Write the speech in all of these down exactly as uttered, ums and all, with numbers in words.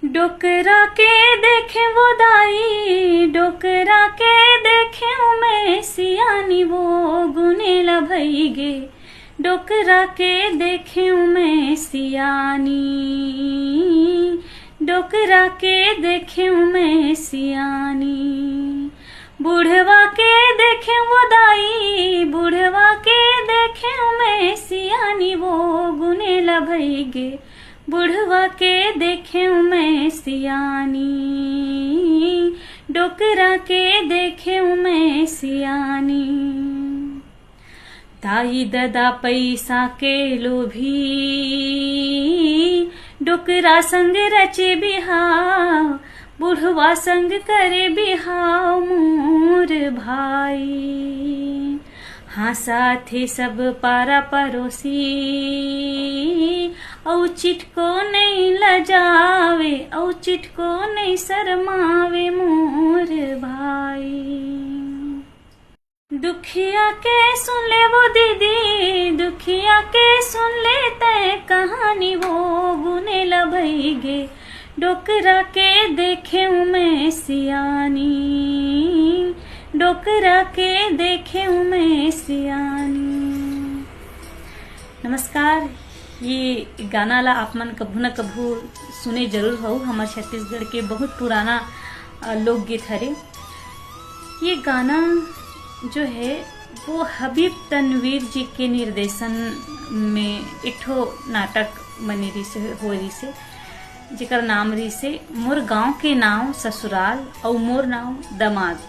डोकरा के देखे वो दाई, डोकरा के देखे मैं सियानी वो गुनेला भई गे। डोकरा के देखे मैं सियानी, डोकरा के देखे मैं सियानी। बुढ़वा के देखे वो दाई, बुढ़वा के देखे मैं सियानी वो गुनेला भई गे। बुढ़वा के देखे मैं सियानी, डोकरा के देखे मैं सियानी। दाई ददा पैसा के लोभी, डोकरा संग रचे बिहाव, बुढ़वा संग करे बिहाव मोर भाई। हाँसथे सब पारा परोसी, अउ चिटको नइ लजावे, अउ चिटको नइ शरमावे मोर भाई। दुखिया के सुन ले वो दीदी, दुखिया के सुन ले तैं कहानी वो गुनेला भई गे। डोकरा के देखे मैं सियानी, डोकरा के देखे मैं सियानी। नमस्कार, ये गाना ला आप मन कभू न कभू सुने जरूर हो। हमर छत्तीसगढ़ के बहुत पुराना, अ, लोकगीत हरे। ये गाना जो है वो हबीब तनवीर जी के निर्देशन में एक ठो नाटक बने रहिसे, होए रहिसे, जेकर नाम रहिसे मोर गांव के नाव ससुराल अउ मोर नाव दमाद।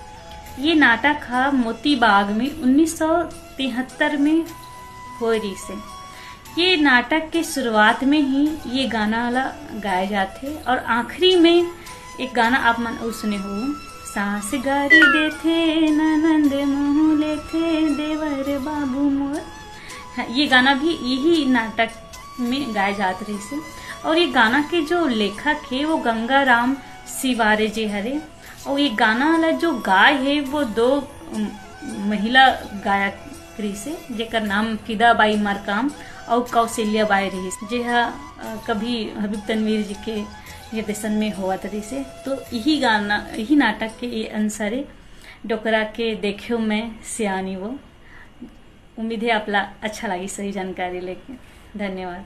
ये नाटक ह मोती बाग में उन्नीस सौ तिहत्तर में होए रहिसे। ये नाटक के शुरुआत में ही ये गाना ला गाए जाथे और आखिरी में एक गाना आप मन अउ सुने हो, सास गारी देथे, ननंद मुँह लेथे, देवर बाबू मोर। हाँ, ये गाना भी यही नाटक में गाए जात रहिसे। और ये गाना के जो लेखक हे वो गंगा राम सिवारे जी हरे। और ये गाना ला जो गाए हे वो दो, अम, महिला गायक रहिसे, जेकर नाम फिदा बाई मरकाम अउ कौशल्या बाई रहिस, जे ह, अ, कभी हबीब तनवीर जी के निर्देशन में होवत रहिसे। तो यही गाना, यही नाटक के ये अनुसारे डोकरा के देखेव मैं सियानी वो। उम्मीद है आप ला अच्छा लागिस सही जानकारी लेके। धन्यवाद।